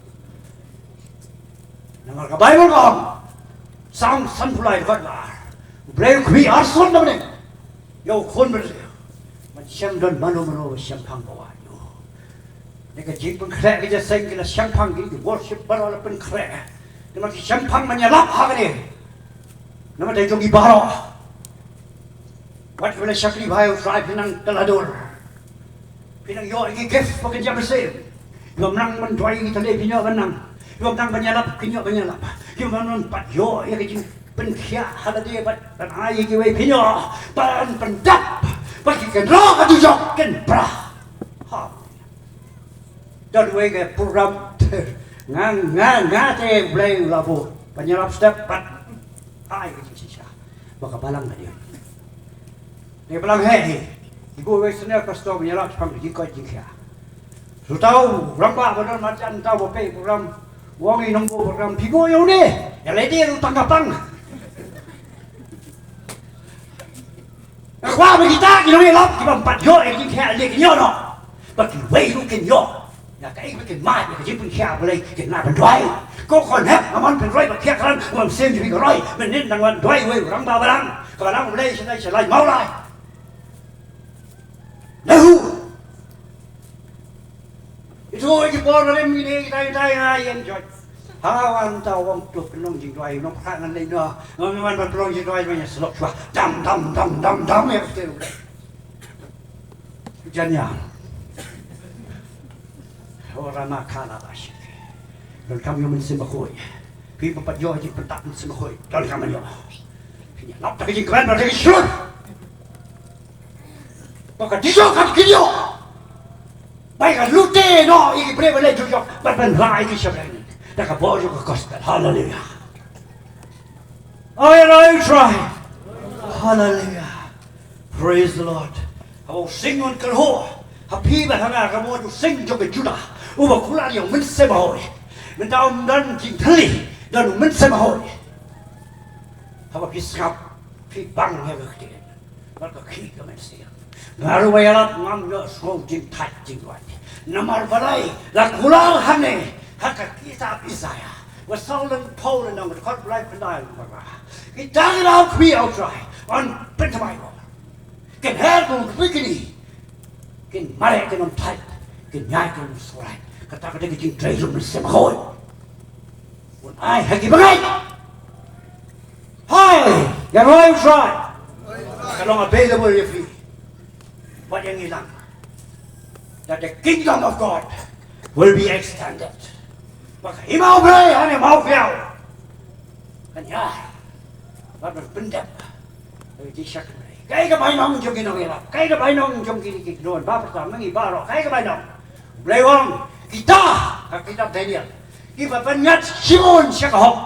Namar ka Baibl ka ong, Salm sanphew lai dkhot ba ar, U Blei u khmih arsut na bneng ïa u khun briew. Ban shem don mano mano ba shemphang ba wad ïa u. Ne ka jingpynkhreh ka jingïaseng ki la shemphang, ki, ki worship baroh la pynkhreh. Namar ki shemphang ban ïalap ha kane. Namar dei jong ki baroh. Wat ki ba la shakri bha ïa U Trai phin nang kylla dur. Phin nang ïoh ïa ki gift ba kin jam mynsiem. Ki bym nang ban duwai ïa ki tale phin ïoh ban nang. Ki bym nang ban ïalap kin ïoh ban ïalap. Ki bym nang ban pat ïoh ïa ka jingpynkhiah ha lade bad ban ai ïa kiwei phin ïoh ban pyndap. Bad ki kynroh ka dujok kin pra. Ha. Don wei ka program. Nga, nga, nga te Blei u la buh ban ïalap step bad ai ka jingshisha ba ka balang ka dei. Ka balang heh hi. Ibu wei senior pastor ban ïalap shaphang ka jingkoit jingkhiah. Shu tau rangbah ba don marjan tau ba pei program. U ong ïa u nongbuh program, phi buh ïa une. Ïa lade ruh tang ka pang. Nga kwah ba kita ki nongïalap ki bym pat ïoh ïa ka jingkhiah lade kin ïoh noh. Ba kiwei ruh kin ïoh. Ïa kaei ba kin mad ïa ka jingpynkhiah Blei, kin nang ban duwai. Ko khon hep, nga mon pynroi ba khiah kren, ba mynsiem jong phi ka roi. Mynnin nang wan duwai wei u rangbah balang. Ka balang Blei sha tai sha lai Mawlai. Lahu. Itu ki por rim ini kita kita ya yang jot. Ha wan ta wang tu pynlong jingduwai, nong phra ngan lei no. Nong man ban pynlong jingduwai ban ïa slok shuwa. Dam dam dam dam dam ïa pynlong. Jan ïa. Ora ma kala ba shi. Donkam ïa u Mynsiem Bakhuid. Phi ba pat ïoh jingpyntap Mynsiem Bakhuid. Donkam ïa. Phi ïalap da ka jingkmen bad da ka jingshlur. Ba ka dei jong ka kin ïoh. Ba ka lute noh ïa ki briew ba leh jujok bad ban rai ki sha bneng da ka bor jong ka gospel. Haleluya. Ai rai u Trai. Haleluya. Praise the Lord. Haba u sing un kyrhuh ha phi bad ha nga ka mut u sing jong ka Judah uba kular ïa u Mynsiem Bahoih. Mynta ym don jingthylli, don u Mynsiem Bahoih. Haba phi sngap phi bang ïa ka ktien. Bad ka khih ka mynsiem. Nga ruh ba ïalap ngam ïohsngew jingthait jingduwai. Namar balei la kular hangne ha ka kitab Isaïah. Ba Saul lane Paul lane nong dkhot ba lai pynlai ba la. Kita ki la khmih ïa u Trai. Yn pynthymmai bor. Kin her kum u kpikini. Kin mareh kin ym thait. Kin ñiah kin ym surai. Kata ka dei ka jingtrei jong u Mynsiem Bahoih. Un ai ha ki bangeit. Hai, ïa roi u Trai. Ka long available ïa phi. Wat ïa ngi lang. That the kingdom of God will be extended. Ba ka hima u Blei hangne Mawkyrwat kan ïaid. Bad ban pyndep. Kaei ka bainong jong ki nongïalap? Kaei ka bainong jong kine ki kynhun ba pyrta ma ngi baroh? Kaei ka bainong? U Blei u ong, kita, ha kitab Daniel, kiba pynïaid shibun sha ka hok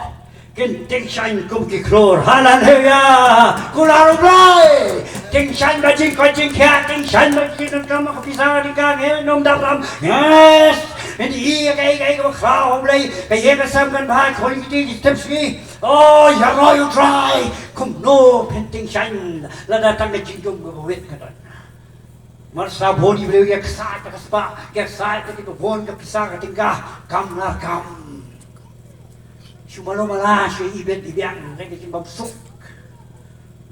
kin tyngshaiñ kum ki khlur. Haleluya. Kular U Blei. Tyngshaiñ bad jingkoit jingkhiah, tyngshaiñ bad jingdonkam ka pisa, ka ding ka ngin ym dap ram. Yes. Ngi ïohi ïa kaei kaei kaba khraw ha U Blei. Ka ïing ka sem kan bha, khun ki kti ki tip sngi. Oh, ïa roi U Trai. Kumno phin tyngshaiñ lada tang ka jingdum kaba wit ka don. Namar sa bun ki briew ki ïaksaid da ka spah, ki ïaksaid da kiba bun ka pisa ka tyngka, kam la kam. Shu malu mala, shu ibit ibiang, da ka jingbymsuk.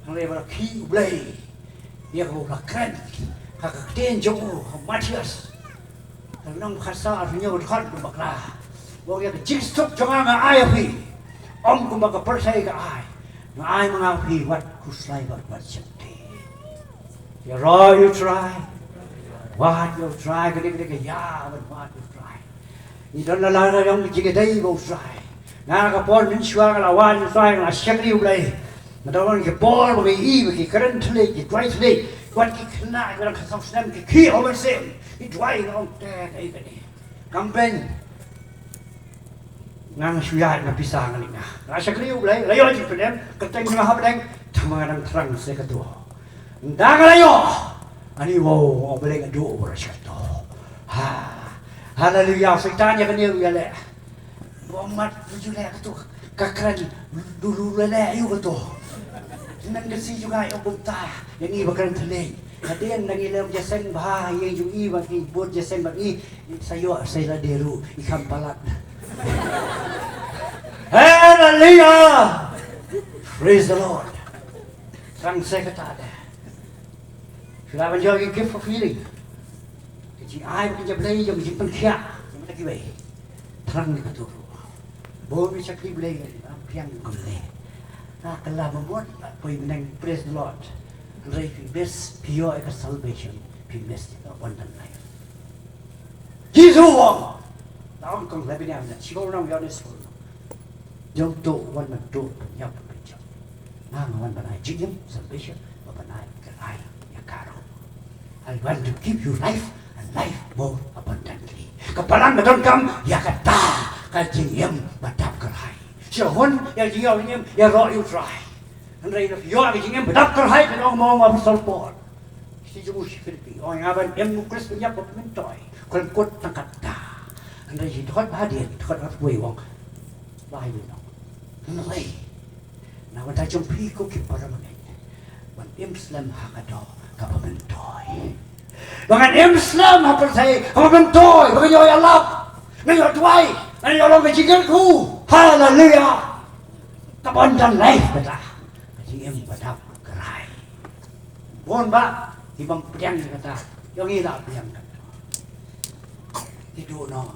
Hangne ba la khih U Blei ïa kaba u la kren ha ka ktien jong u ha Mathaios. Ka lynnong khatsaw, arphew hynñiew, dkhot ba khatphra. U ong ïa ka jingsuk jong nga nga ai ha phi. Ym kumba ka pyrthei ka ai. Nga ai ma nga ha phi wat khuslai bad wat sheptieng. Ïa roi U Trai. Wad ïa U Trai, ka dei ka dei ka ïa ban wad ïa U Trai. Ngi don la la la ïong jingïadei bad U Trai. Nga ka por mynshuwa nga la wad ïa U Trai, nga la shakri U Blei. Nga don ki por ba ngi i ba ki kren thylliej, ki duwai thylliej. Wat ki khynnah kiba dang khatsaw snem ki khih ha u Mynsiem. Ki duwai, nga ong te kaei kane. Kam pyn Nga nga shu ïaid na pisa nga leit nga. Nga shakri U Blei, la ïoh jingpyndem, kyrteng jong nga hapdeng, tangba nga dang thrang sha kato. Ynda nga la ïoh, ani wow, U Blei nga duh u ba shah kato. Ha. Haleluya, Soitan ïa kane u ïaleh. Ba mat u ju leh kato, ka kren, du lu leh leh ïa kato. Nang ka si ju ngai ong kumta, ïa ngi ba kren thylliej. Hadien da ngi leh ïaseng bha ïa jong i bad ki bud ïaseng bad i, sa ïoh sa ïa lade ruh i kham palat. Hallelujah! Praise the Lord. Tang sa kata de. Shu lah ban ïoh ki gift of healing. Ka jingai bad ka jingblei jong ka jingpynkhiah jong kita kiwei. Thrang ïa kato ruh. Bun ki shakri Blei, ïa pdiang kum ne. Nga kylla ba mut, poi bneng, praise the Lord. Hynrei phi miss, phi ïoh ïa ka salvation, phi miss ïa ka abundant life. Jisu u ong. La ong kong la bniam na, shibun nong ïoh ne shibun nong. Jong to wan ban to ban ïap ban jam. Nga nga wan ban ai jingim, salvation, ban ai ka rai ïa ka ruh. I want to give you life and life more abundantly. Ka balang ka donkam ïa kata ka jingim ba dap kyrhai. Sha hun ïa jingim ïa roh ïa u Trai. Hynrei na ïoh ka jingim ba dap kyrhai, ka ong ma u Apostol Paul. Shi jong u shi Philippi. Ong nga ban im u Khrist ban ïap ba myntoi. Khlem kut tang kata. Hynrei shi dkhot ba hadien, dkhot arphew wei ong. Ba ïa u nong. Hynrei na bynta jong phi ko ki para bangeit, ban im slem ha ka doh kaba myntoi. Ba ngan im slem ha pyrthei kaba myntoi, ba ngan ïoh ïalap, ngan ïoh duwai, ngan ïoh long ka jingkyrkhu. Haleluya. Ka abundant life kata. Ka jingim ba dap kyrhai. Bun bah ki bym pdiang ïa kata. Ïa ngi la pdiang kata. Ki duh noh.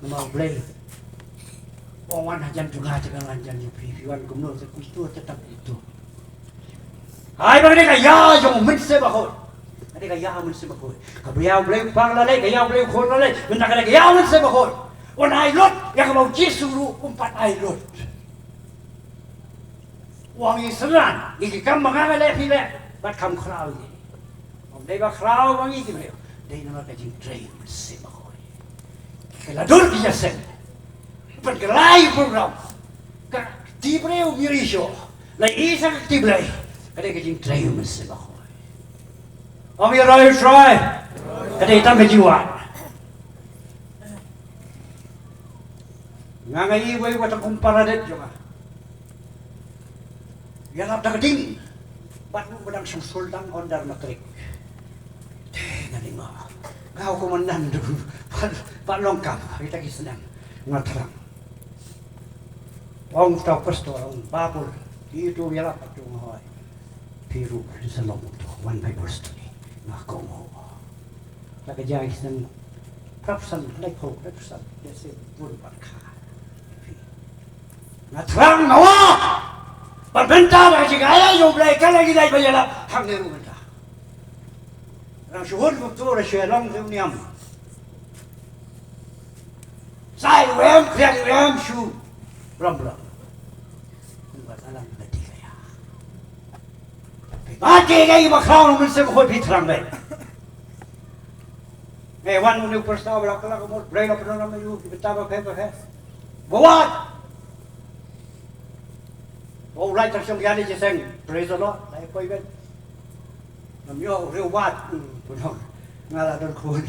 Namar U Blei u ong wan hajan jong nga, te ngan wan hajan jong phi, phi wan kumno te kumto te tang kumto. Ai ba ka dei ka ïa jong u Mynsiem Bakhuid. Ka dei ka ïa u Mynsiem Bakhuid. Kaba ïa U Blei u Kpa la leh, ka ïa U Blei u Khun la leh, mynta ka dei ka ïa u Mynsiem Bakhuid. Un ai lut ïa kaba u Jisu ruh um pat ai lut. U ong ïa ngi synran, ïa ki kam ba nga nga leh phi leh, bad kham khraw ïa ngi. Ym dei ba khraw ma ngi ki briew, Dei namar ka jingtrei u Mynsiem Bakhuid. Ka la dur ki jingïaseng. Ban kylla ïa u program. Ka kti briew mih shuh. La ïohi sa ka kti Blei. Ka dei ka jingtrei u Mynsiem Bakhuid. Ong ïa u Trai. Ka dei tang ka jingwan. Nga nga ïohi wei wat kum para ded jong nga. Ïalap da ka ding. Bad u ba dang shong shul dang under matric. Te nga ding nga. Nga u komandan du. Bad, bad long kam. Ita ki senang. Nga thrang. Ong tau pastor ong babul. Itu ïalap tu nga hoi. Phi ruh sa long tu. Wan Bible study. Nga kong ho. La ka jai ki senang. Prap san, lai ko, prap san. Ïa se bun bad kha. Phi. Nga thrang nga wad. Bad mynta ba ka jingaiei jong u Blei ka la ngi dei ban ïalap hangne ruh mynta. Rang shu hun kumtu, rang shu ïalong shu niam. Sai u em, khriat u em, shu ram ram. Bad alang ka dei ka ïa. Phi ba te ka ïa ba khraw nong Mynsiem Bakhuid phi thrang beit. Ngi wan une u Pastor ba la kylla ka mut, Blei la pynlong ïa u ki bynta ba pher ba pher. Ba wad. Ba u Blei tang shong ïa ni jingïaseng. Praise the Lord. Lai poi ben. Ngam ïoh u riew wad. Hmm, pynlong. Nga la don khun.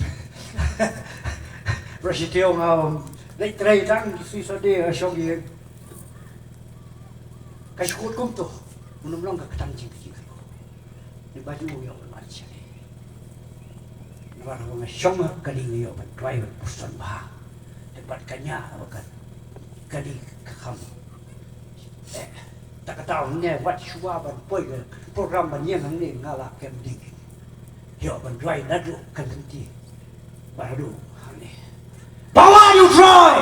Ba shi taïew nga, um, leit trei tang ki sngi Sunday, uh, shong ïa. Ka shu kut kumto. Un ym long ka ktang jingkyrkhu. Ni ba ju ïoh ban wan sha. Namar ba nga shong ha kali nga ïoh ban duwai ban pyrshang bha. Te bad ka ñiah ba ka kali ka kham. Eh, ta kata hangne wat shuwa ban poi ka program ban ïeng hangne nga la kem ding. Ïoh ban duwai naduh ka lynti. Ba haduh hangne. Ba wad ïa u Trai.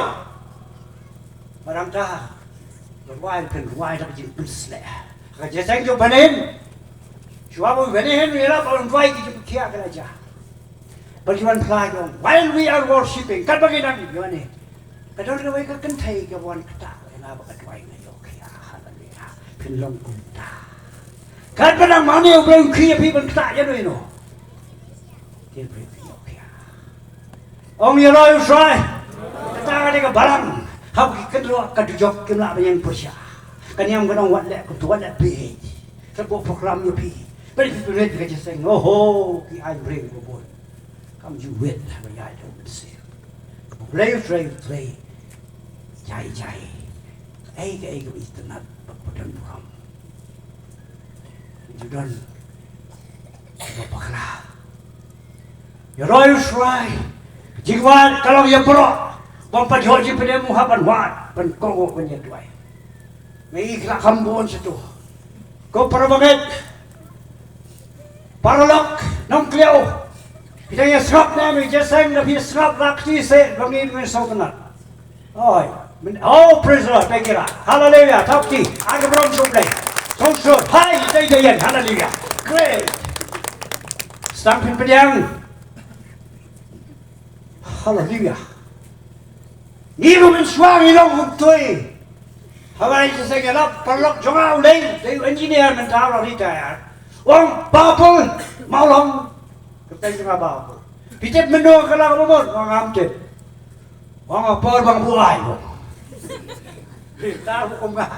Ba dang ta. Ba rwai phin rwai da ka jingpynsleh. Ka jingïaseng jong u Benny Hinn. Shuwa ba u Benny Hinn u ïalap ba un rwai ki jingpynkhiah ka la jia. Ba ki wan phla jong. While we are worshiping. Katba ngi dang ïa ne. Ka don kawei ka kynthei ka wan ktah ïa nga ba ka duwai nga ïoh khia. Haleluya. Phin long kumta. Katba dang mane u Blei u khia phi ban ktah ïa no ïa no. Te u Blei u khia. Ong ïa u Trai. Kata ka dei ka balang. Haba ki kynroh ka dujok kim lah ban ïeng pyrshah. Ka niam ka nong wat leh kumta wat leh phi. Ka buh program ïa phi. Ba phi pynwit ka jingïaseng. Oho, ki aiñ briew ba bun. Kam ju wit ba ïaid da u Mynsiem. Ka Blei u trei u trei. Jai jai. Kaei kaei kaba itynnat ba ka don burom. Ju don ba bakla. Ïa roi u Trai. Jingwad ka long ïa baroh. Bym pat ïoh jingpynim u hap ban wad ban kohnguh ban ïa duwai. Ngi ïa ki la kham bun sha tu. Ko para bangeit. Paralok nongkhlaiñ. Kita ïa sngap ne em ïa jingïaseng da phi sngap da kti se ba ngi ngi sngap na. Oi. Min, oh, praise the Lord. Thank you, Lord. Hallelujah. Thap kti. Ai ka burom sha u Blei. Song song. Hai, dei dei ïa. Hallelujah. Great. Stang phin pdiang. Haleluya. Ngi ruh mynshuwa ngi long kumtui. Haba ïa sa ïalap paralok jong nga u dei, dei u engineer mynta u la retire. U ong Bah Paul, mawlong. Kata jong nga Bah Paul. Phi tip mynno ka la ka bamut, u ong ngam tip. U ong nga por ba nga buaid. Phi ta u ong nga.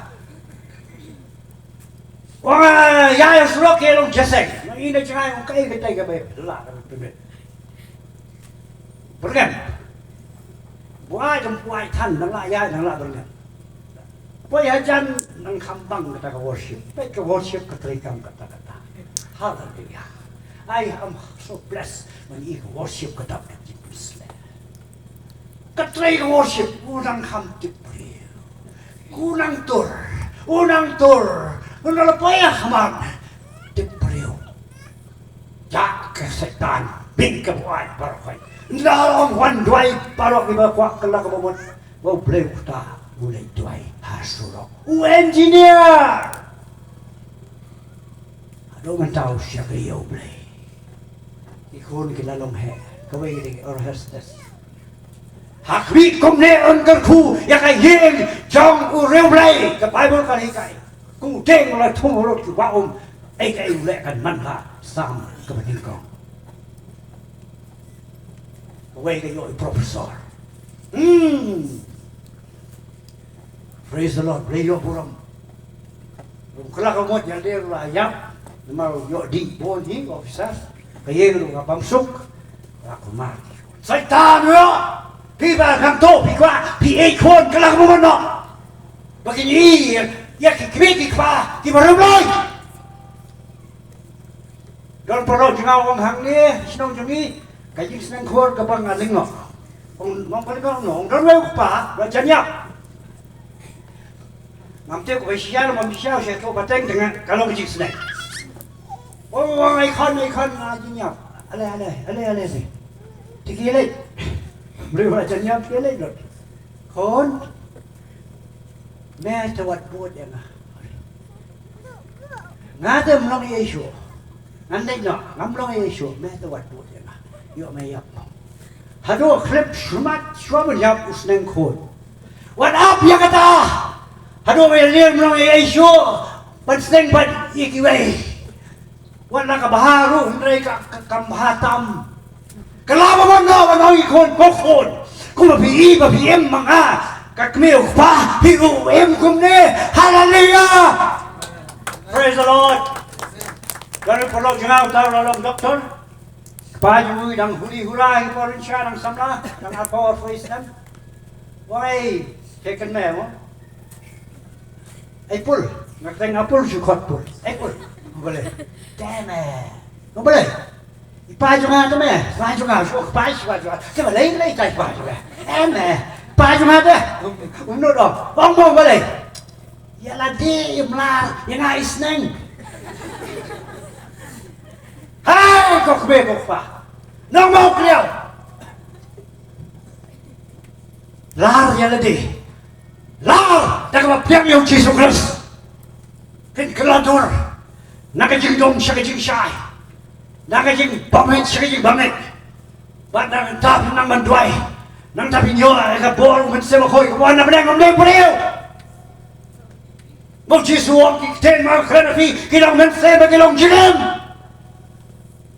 U ong nga ïa ïa surok ïa long jingïaseng. Nga ïa na jngai u ong kaei katai kaba la ka pynbeit. Byrngem. Buaid ym buaid than nang la ïaid nang la byrngem. Poi hajan nang kham bang kata ka worship. Peit ka worship ka treikam kata kata. Hallelujah. I am so blessed ban ïohi ka worship kata ka jingpynsleh. Ka trei ka worship u nang kham tip briew. U nang tur, u nang tur. U nang la poi ha khmat tip briew. Ïa ka Soitan, bit ka buaid baroh khoit. Ynda ong wan duwai baroh kiba kwah kylla ka bamut. Ba U Blei u kta u leit duwai ha surok. U engineer. Haduh mynta u shakri ïa U Blei. Ki khun ki la long heh. Kawei ka dei Orestes. Ha khmih kumne un kyrkhu ïa ka ïing jong u riewblei. Ka Baibl ka hikai. Kum u dieng u la thung halor ki wah um. Ei kaei u leh kan manbha. Salm kaba nyngkong. Wei ka ïoh i professor. Hmm. Praise the Lord. Blei ïoh burom. Rum kala ka mot ïa lei la ïap. Namar ïoh di bun hi officer. Ka ïeng ruh ka bam suk. La kumar. Satan ïoh. Phi ba kham to phi kwah phi ei khun kala ka mot noh. Ba kin i ïa ki kmie ki kpa ki ba rum lai. Don paralok jong nga ong hangne shnong jong ngi ka jingsneng khun kaba nga lyngkhuh. Ong ong ka lyngkhuh ong don wei u kpa ba jan ïap. Ngam tip kaba shisha ngam shisha sha to pateng teng ka long ka jingsneng. Ong ong ai khun ai khun nga jingïap. Ale ale ale ale ale. Tiki lei. Bri ba jan ïap tiki lei don. Khun. Me te wat bud ïa nga. Nga te ym long ïa Jisu. Ngan dei noh, ngam long ïa Jisu, me te wat bud ïa nga. Ïoh me ïap. Haduh khlem shumat shuwa ban ïap u sneng khun. Wat ap ïa kata. Haduh me lyer ym long ïa Jisu. Ban sneng bad ïa kiwei. Wat la ka bha ruh hynrei ka ka kam bha tam. Ka la ba ban no ban ong i khun ko khun. Kumba phi i ba phi im ma nga. Ka kmie u kpa phi u im kumne. Hallelujah. Praise the Lord. Don paralok jong nga uta u la long doktor. Kpa jong u dang huli hula hi por in sha dang samla dang ar pawar fo islam. Wai, te kynmaw mo. Ai pul, nga kren nga pul shu khot pul. Ai pul. Balei? Te me. Balei? I pa jong nga te me. Pa jong nga shu pa shu pa shu. Te balei lei tai pa jong nga. Em me. Pa jong nga te. Um no dong. Ong mo balei? Ïa lade i mlar ïa nga i sneng. Hai ko kbe ko kpa. Nong mau kriau. Lar ïa lade. Lar da kaba pdiang ïa u Jisu Khrist. Kin kylla dur na ka jingdum sha ka jingshai, na ka jingbymheh sha ka jingbymheh. Bad nangta phin nang ban duwai, nangta phin ïoh ïa ka bor u Mynsiem Bakhuid kaba wan na pdeng ym dei briew. Ba u Jisu u ong ki ktien ba nga kren ha phi ki long mynsiem bad ki long jingim.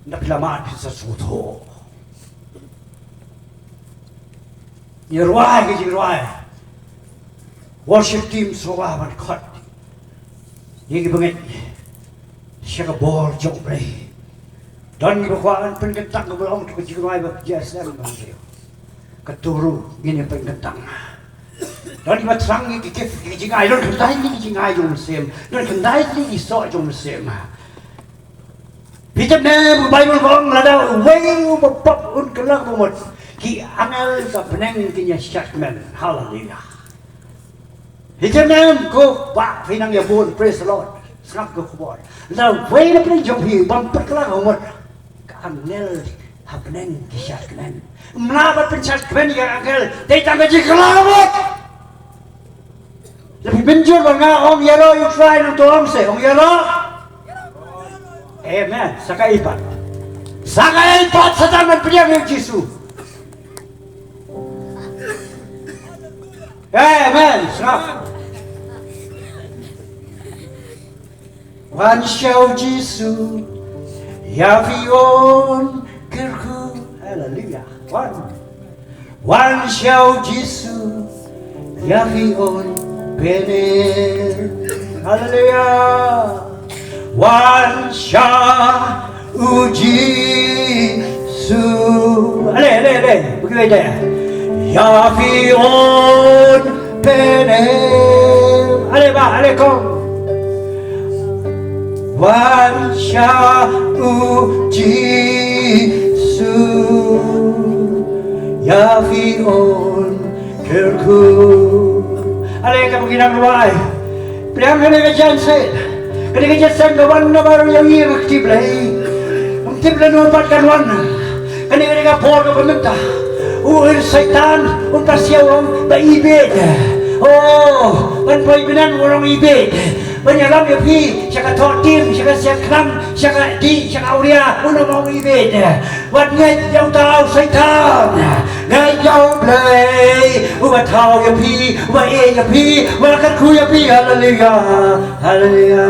Nda phi la mad phin sa sngewthuh. Ngi rwai ka jingrwai. Worship team sngewbha ban khot ïa ki bangeit sha ka bor jong U Blei. Don kiba kwah ban pynkyntang kaba long ka jingrwai ba J S M ban ïa ka turu ngin ïa pynkyntang. Don kiba thrang ïa ki gift ki jingai, don khyndai tylli ki jingai jong U Mynsiem, don khyndai tylli ki soh jong U Mynsiem. Phi tip ne ba Baibl ka ong lada uwei uba pop un kylla ka mut, ki angel ka bneng kin ïa shad kmen. Haleluya. Phi tip ne ko ba phi nang ïa bun, praise the Lord. Sngap ka khubor. Lada uwei na pdeng jong phi bym pynkylla ka mut, ka angel ha bneng ki shad kmen. Mla ba pynshad kmen ïa ka angel dei tang ka jingkylla ka mut. Lada phi mynjur ba nga ong ïaroh ïa U Trai nangto ong se ong ïaroh. Amen. Sa kaei pat, sa kaei pat Satan ban pdiang ïa U Jisu. Amen. Sngap. Wan sha U Jisu ïa phi un kyrkhu. Haleluya. Wan. Wan sha U Jisu ïa phi un pynim. Haleluya. Wan sha U Jisu. Ale ale ale. Bagi ale. Ïa phi un pynim. Ale ba ale kong. Wan sha U Jisu ïa phi un kyrkhu. Ale kaba ngi dang rwai. Pdiang kane ka jingïaseng, kane ka jingïaseng ka wan na baroh ïa ngi ha ka kti Blei. Ym tip lano pat kan wan. Kane ka dei ka por kaba mynta u Satan un pasiaw ong ba ibit. Oh, ban poi bneng u ong ibit. Ban ïalam ïa phi sha ka thoh tim, sha ka siat khnang, sha ka dih, sha ka awria, un ong ibit. Wat ngeit ïa uta u Satan. Ngeit ïa U Blei uba thaw ïa phi, uba ïeit ïa phi, uba la kyrkhu ïa phi. Haleluya. Haleluya.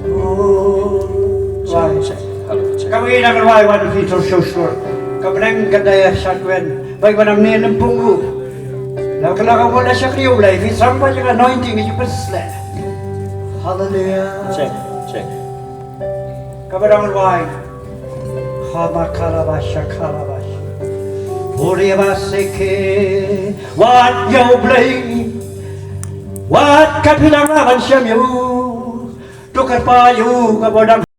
Oh, check, check. Hello, check. Kaba ngi dang rwai wan phi to show sure. Ka bneng ka dei ha shadkwen. Bai ba nam ne lempung u. Lada ka la ka wala shakri u Blei. Phi sangba jong ka anointing ka ju pynshlur. Hallelujah. Check, check. Kaba dang rwai. Hama kalabasha kalabasha. Uriabaseke. Wat ïa u Blei. Wat ka phi nang la ban shem ïa u. To kyrpad ïa u kaba dang